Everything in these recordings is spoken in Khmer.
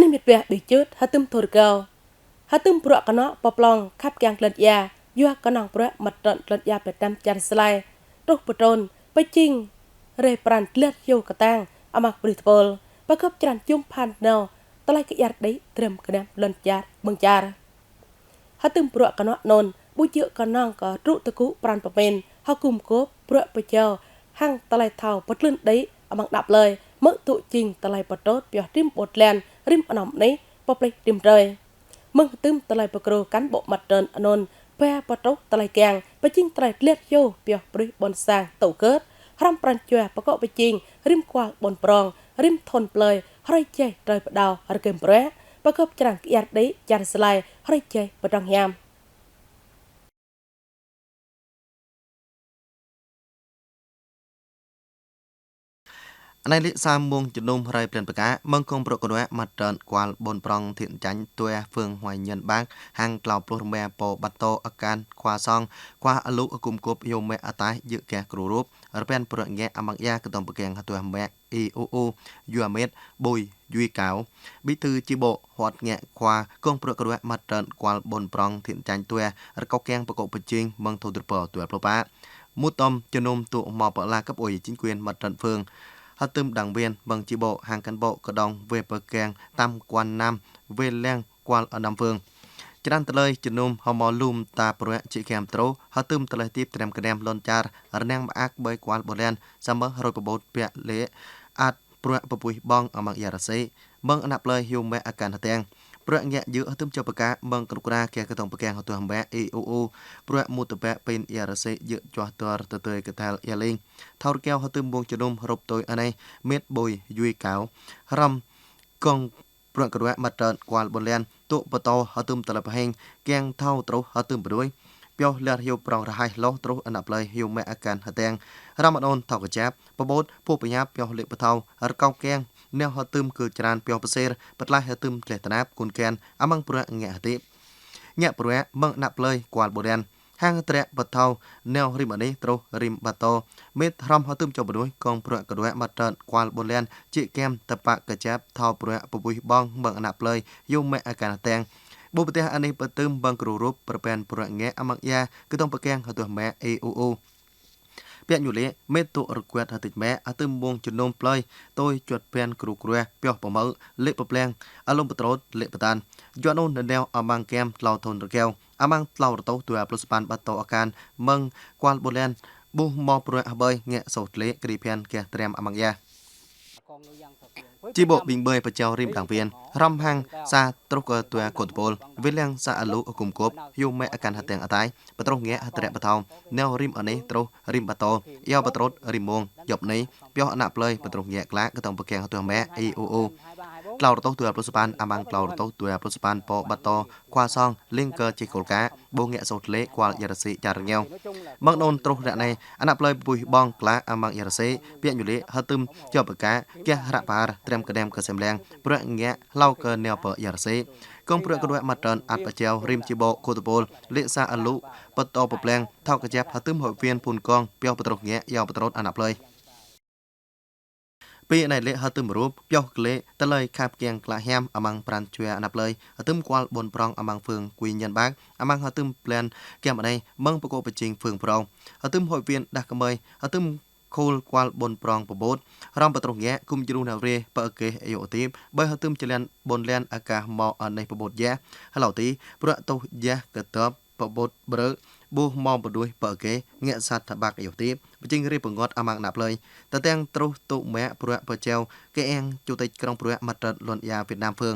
នេះមានពះប៊ីជើតហទឹមធរកោហទឹមប្រកណបប្លងខាប់កាំងក្លិតយ៉ាយូកណងប្រមត្រក្លិតយ៉ាប្រតាមចារស្លែរុះបតូនបជីងរេប្រាន់ក្លិតយោកតាំងអមព្រិទ្ធពលបកបច្រានជុំផានណោតឡៃកយ៉ាត់ដីត្រឹមកណាំលន់ចារបឹងចារហទឹមប្រកណននបុជកណងក៏រុតគុប្រានប្រមេនហគុំគោប្របចោហាំងតឡៃថោបត្លឿនដីអមដាប់លើមើទុជីងតឡៃបតោតពីរីមបតលែនរីមអនំនេះបប្លេរីមរើយមឹងទឹមតឡៃបក្រូកាន់បមាត់រិនអននពែបតោតឡៃកាំងបជីងត្រៃលៀតយោពីព្រិបនសាងតោកើតរំប្រាន់ជួបកបជីងរីមខ្វល់បនប្រងរីមធនប្លើយរៃចេះត្រៃបដោរកេមប្រែបកបច្រាំងយ៉ាត់ដីចារស្លៃរៃចេះបដងយ៉ាំ ណៃលិសាមួងជំនុំរៃព្រានបកាមងគងប្រកដមាត់ត្រនគួលបនប្រងធៀនចាញ់ទួហ្វឿងហួយញិនបាងហាងក្លោប្រុសរមែពោបាត់តអកានខ្វាសងខ្វាអលុអគុំគប់យមេអតៃយឹកែគ្រូរូបរពែនប្រងែអមងយ៉ាកតំបកែងហទុះម៉ែអ៊ីអូអូយូអាមេតបុយយូកៅប៊ីទឺជីបហត់ងាក់ខ្វាគងប្រកដមាត់ត្រនគួលបនប្រងធៀនចាញ់ទួរកកែងបកបជិងមងធុត្រពទួប្លបាមុតំជំនុំទុមកបឡាកបអុយជីងគួនមាត់ត្រនហ្វឿងហទឹមដងវៀនបងជីបហាងកាន់បកដងវេបកែងតាមគួនណាំវេលៀងគួលអនំហ្វឿងច្រានតលើជំនុំហមលុំតាប្រៈជីកាមត្រូហទឹមតលេទីបត្រាំក្រាមលនចាររណាំងអាក់បីគួលបលែនសមរយបបោតពៈលេអាត់ប្រៈពពុយបងអមយ៉ារសេបងអណាប់លើយូមេអាកានហទាំងប្រៈងាក់យឺហទឹមចបកាបងគ្រប់ក្រាកែកតងបកែងហទុះម៉ែអេអូអូប្រៈមុតបៈពេនយ៉ារសេយឺចោះតរតតកថាលយ៉ាលេងថោកែវហទឹមវងជំនុំរົບតុយអណៃមេតបុយយួយកៅរំកងប្រៈក្រវៈមាត់ត្រគួលបលៀនទុបតោហទឹមតលបហេងកៀងថោត្រោហទឹមបរួយពីោលះយូប្រងរហៃលោត្រោអណាប់លៃយូម៉ែអាកានហទាំងរមអនថោកចាប់បបោតពុបញ្ញាពីោលេបថោរកោកៀងអ្នកហទឹមគឺច្រានពីោបសេរបតឡៃហទឹមក្លេះតណាបគុនកែនអមងប្រៈងាក់ហតិញាក់ប្រៈមងណាប់លៃគួលបរៀនហាងត្រៈបថោណែវរីមនេះត្រោរីមបាតោមេត្រំហទឹមចុបរួយកងប្រៈក្រវៈមាត់ត្រគួលបរៀនជាកែមតបកចាប់ថោប្រៈពពុយបងមងណាប់លៃយូម៉ែអាកានទាំងបុបទះអនេះបទឹមបងគ្រូរូបប្រពែនប្រៈងាអមងយ៉ាគឺតងបកែងហទុះម៉ែអេអូអូពាក់ញូលេមេតុរកវត្តហតិចម៉ែអទឹមវងជំនុំប្លយតយជត់ពែនគ្រូគ្រាពីោះប្រមើលេបប្លែងអលំបត្រូតលេបតានយន់អូនណែវអមាងកែមក្លោធនរកែវអមាងក្លោរតោទួប្លុសបានបាត់តអាកានមឹងគួលបូលែនបុះមកប្រអបើងាក់សោតលេគ្រីភែនកែត្រាំអមាងយ៉ាជីបប៊ីងបើបចៅរីមដងវៀនរំហាងសាត្រុកទួកុតពលវិលៀងសាអលុគុំគប់យូម៉ែអកានហទាំងអតៃបត្រោងាហត្រៈបថោណែវរីមអនេះត្រោរីមបតោយ៉ាបត្រោតរីមងយប់នេះពីោអណាប់លើបត្រោងាក្លាកតងបកែងហទុះម៉ែអេអូអូក្លោរតោទួប្លុសបានអាមាងក្លោរតោទួប្លុសបានបបតោខ្វាសងលីងកជីកូលកាបងងាក់សោតលេគួលយ៉ារសេចារងាវមងដូនត្រោរៈណៃអាណាប់លើពុយបងក្លាអាមាងយ៉ារសេពាក់ញូលេហទឹមចបកាកែរបារត្រាំកដាំកសំលៀងប្រងាក់ឡៅកណែបយ៉ារសេកងប្រកដវមាត់ត្រនអាត់បចៅរីមជីបកូតពលលេសាអលុបតបប្លែងថោកចាប់ហទឹមហវៀនពុនកងពីោបត្រកងាក់យ៉ាបត្រតអាណាប់លើពីណៃលេហទឹមរូបពីោក្លេតលៃខាបគៀងក្លាហាមអាម៉ាំងប្រាន់ជួអាណាប់លើហទឹមគួលបនប្រងអាម៉ាំងហ្វឿងគួយញិនបាកអាម៉ាំងហទឹមប្លែនគែមអណៃមឹងបកបជិងហ្វឿងប្រងហទឹមហវៀនដាស់ក្មើហទឹមខូលគួលបនប្រងបបោតរំបត្រងាគុំជ្រុះណារេបើកេអយោទីបើហទឹមចលៀនបនលៀនអាកាមកអណៃបបោតយ៉ាហឡៅទីប្រតុយ៉ាកតបបបោតបើប៊ូមកបដួយបើកេងាក់សត្វបាក់យោទីបជិងរៀបងត់អាម៉ាងណាប់លើតទាំងត្រុសទុម៉ែប្រៈបចៅកេអៀងជូតិចក្រុងប្រៈមាត់លន់យ៉ាវៀតណាមហ្វឿង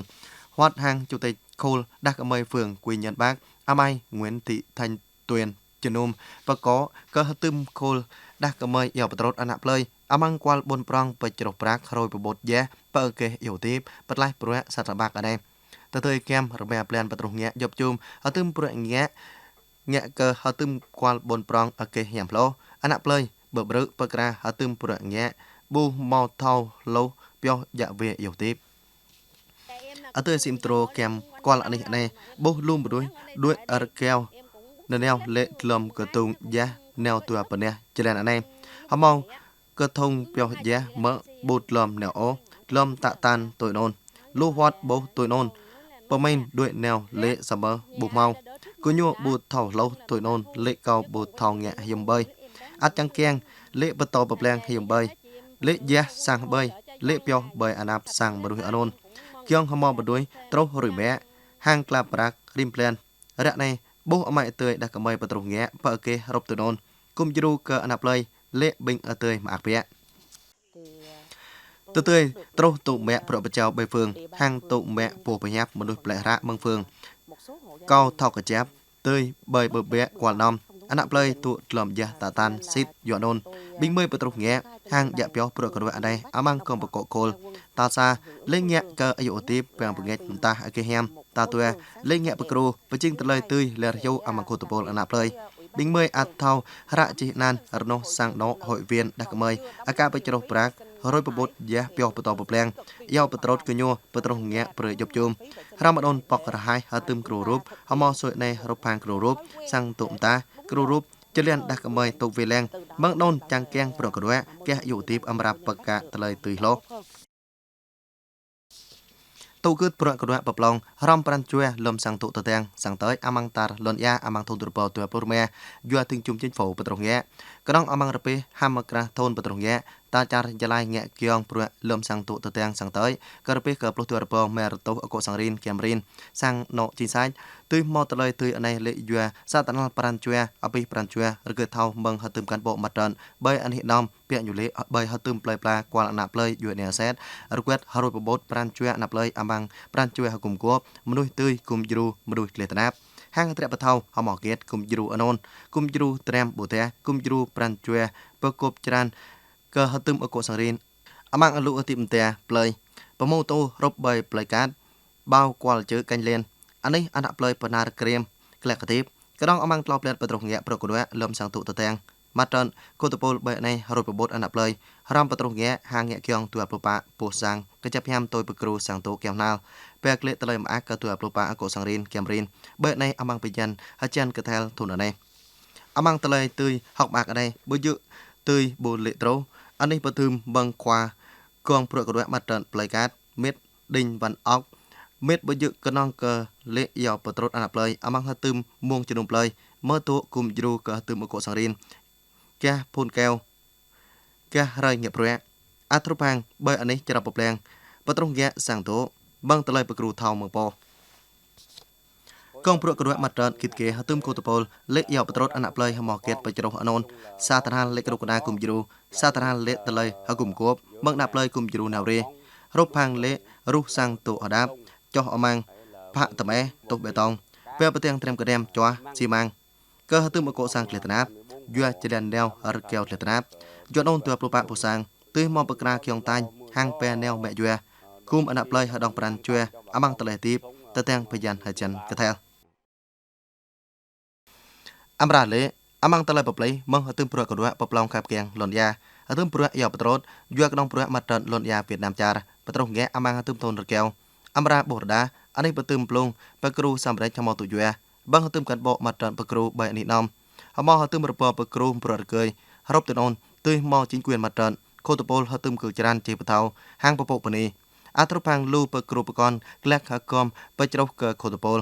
ហត់ហាងជូតិចខូលដាស់ក្មើហ្វឿងគួយញិនបាក់អាម៉ៃងួនទីថាញ់ទួនជំនុំបកកហទឹមខូលដាស់ក្មើយោបត្រតអណាប់លើអាម៉ាងគួលបនប្រងបច្រុះប្រាក់រយបបោតយ៉ាបើកេយោទីបតឡៃប្រៈសត្វបាក់អណែតទៅកែមរមែប្លែនបត្រុះងាក់យប់ជុំអទឹមប្រៈងាក់ងាក់កហទឹមគួលបនប្រងអកេញ៉ាំប្លោអណាប់លើបើប្រឹបក្រាហទឹមប្រៈងាក់ប៊ូម៉ោថោឡូពីោយ៉ាវេយោទីអទៅស៊ីមត្រូកែមគួលអនេះណែប៊ូលុំបដួយដួយអរកែវណែវលេក្លំកតុងយ៉ាណែវទួបនេះចលនណែហមងកធុងពីោយ៉ាមើប៊ូតលំណែអូលំតាតានតុយនន លូវត្តបោទុយននប្រមែនด้วยแนวเละสมอบุเมากุญัวบุเท่าโลตุยนนเละเกาบุเท่าแงะยมเบยอัดจังเกียงเละปตอปแปลงยมเบยเละยะสังเบยเละเปียวเบยอนาบสังบดุยอนนเกียงหมอบดุยตรหรือแม่ห้างกลับรักริมแปลนระในบุอไม่เตยดักเมยปตรงแงะปะเกรบตุนนกุมจรูเกอนับเลยเละบิงอเตยมาอักเปียตัวเตยตรตุแม่พระเจ้าใบเฟืองห้างตุแม่ปูพยับมนุษย์แปลระเมืองเฟืองเกาเท่ากระเจ็บเตยใบเบะกว่าน้อมอันนับเลยตุหล่อมยาตาตันซิดหยอดนบิงเมยปตรงแงะห้างยะเปียวพระกระอันใดอามังกอมประกอบโคลตาซาเล่งแงะเกออายุตีแปลงปงเงตตาอเกแฮมตาตัวเล่งแงะปะครูปะจิงตะเลยตุยเลรโยอามังโคตโปลอันนับเลยบิงเมยอัดเท่าระจินันรโนสังโนหอยเวียนดักเมยอากาศไปจรบปรากรอยประบดยะเปียวปะตอปะแปลงยาวปะตรดกญัวปะตรงแงะเปรยบจุมรามดอนปอกระหายหาตึมครูรูปหมอสวยในรบพางครูรูปสังตุมตาครูรูปจะเลียนดักเมยตุเวแรงเมืองโดนจังแกงปรกระด้วยแกอยู่ตีบอำรับปะกะตะเลยตุยโลตูกึดปรกระด้วยปะปลองรำปรันช่วยลมสังตุตะแตงสังเตยอามังตาลนยาอามังทงตุรปอตัวปรเมียยัวถึงจุมจิ้นโฝปะตรงแงะกระดองอามังระเปห้ามกระทนปะตรงแงะตาจารยลายแงะเกียงปรลมสังตุตะแตงสังเตยกระเปกระปลุตัวปอเมรโตอโกสังรินแกมรินสังโนจินไซตุยมอตะเลยตุยอันในเลยัวซาตานลปรันช่วยอภิปรันช่วยระเกิดเท่าเมืองหตึมกันโบมัดดันใบอันเหนอมเปียอยู่เละใบหตึมปลายปลากวาลหนับเลยอยู่ในเซตระเกิดฮารุปบดปรันช่วยหนับเลยอามังปรันช่วยหกุมกบมนุษย์ตุยกุมยูมนุษย์เลตนับห้างเตะปะเท่าหมอเกตกุมยูอนนกุมยูเตรมบุเตกุมยูปรันช่วยประกบจรันเกหตึมอโกสังรินอามังอลุอติมเตะเปลยประโมโตรบใบเปลยการเบากวาลเจอกันเลนอันนี้อันดับเลยปนารเกรียมแกลกติบกระดองอามังกลอบเลียนปะตรงแงะประกด้วยลมสังตุตะแตงมาตอนโคตโปลใบในรบปบดอันดับเลยรำปะตรงแงะหางแงะเกียงตัวปปะปูสังกระจับยำตัวปะครูสังตุแก้วนาลเปียกเละตะเลยมาอักกระตัวปปะอโกสังรินแกมรินใบในอามังปิยันอาจารย์กระเทลทุนอันในอามังตะเลยตุยหอกมากอันในบุญตุยบุเลโตรอันนี้ประทึมบังควากองประกด้วยมาตอนปลายการเม็ดดิ่งวันออกเม็ดบุญกระนองเกเละยาวปะตรดอันดับเลยอามังหตึมม่วงจนุ่มเลยเมื่อตัวกุมยูกระตึมอโกสังรินแกพูนแก้วแกไรเงียบเรียอัตรุพังใบอันนี้จะรับปแปลงปะตรงแกสั่งโตบังตะเลยปะกรูเท่าเมืองปอกองประกด้วยมาตอนกิจเกหตึมโคตโปลเละยาวปะตรดอันดับเลยหมอเกตไปจรอนนซาตานเละกรุกนากุมยูซาตานเละตะเลยหกุมกบบังดับเลยกุมยูนาวเรรบพังเละรุสังโตอดับจออมังพระตะแมตกเบตองเปียปะเตียงเตรียมกระเดมจ้าซีมังเกหตึมอโกสังเกลตนับยัวจะเดนแนวอรเกลเกลตนับยอดโอนตัวปลุปะปูสังตื้อมอปะกราเคียงตันห้างแปแนวแม่ยัวคุมอันดับเลยหดองปรันจัวอามังตะเลตีบตะแตงพยันหจันกระเทลอัมราเลอามังตะเลปะเปลยมังหตึมปรกระดวะปะปลองขับเกียงหล่นยาหตึมปรยาวปะตรดยัวกระดองปรมาตันหล่นยาเวียดนามจาร์ปะตรงแงอามังหตึมทนระเกลอัมราโบรดาอันนี้ปะตึมปลุงปะครูสามไรชมอตุยัวบังหตึมกันโบมาตันปะครูใบนินอมหมอหตึมระปอปะครูปรเกยรบตุนอนตุยมอจิงเกวียนมาตันโคตโปลหตึมเกิดจรันเจปะเทาห้างปะโปปนีอัตรพังลูปะครูปะกอนแกลกหกอมปะจรกเกโคตโปล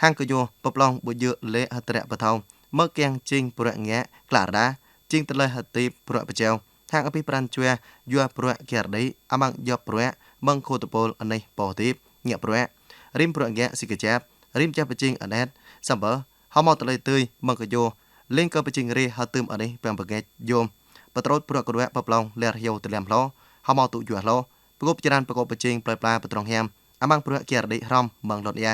ห้างกะโยปะปลองบุเยเละหตระปะเทาเมื่อแกงจิงปรแงะกลาดาจิงตะเลยหตีปรปะเจวห้างอภิปรันจวยยัวปรแกรดีอามังยอปรมังโคตโปลอันนี้ปอตีเงียบปรริมปรแงะสิกะแจบริมแจบปะจิงอันแอดสัมเบอหมอตะเลยตุยมังกะโยเล่งกะปะจิงเรหตึมอันนี้แปงปะแงะโยมปะตรดปรกระปะปลองเลรโยตะแลมลอหมอตุยัวลอประกบจรันประกบปะจิงปลายปลาปะตรองแฮมอามังปรแกรดีรอมมังลดยา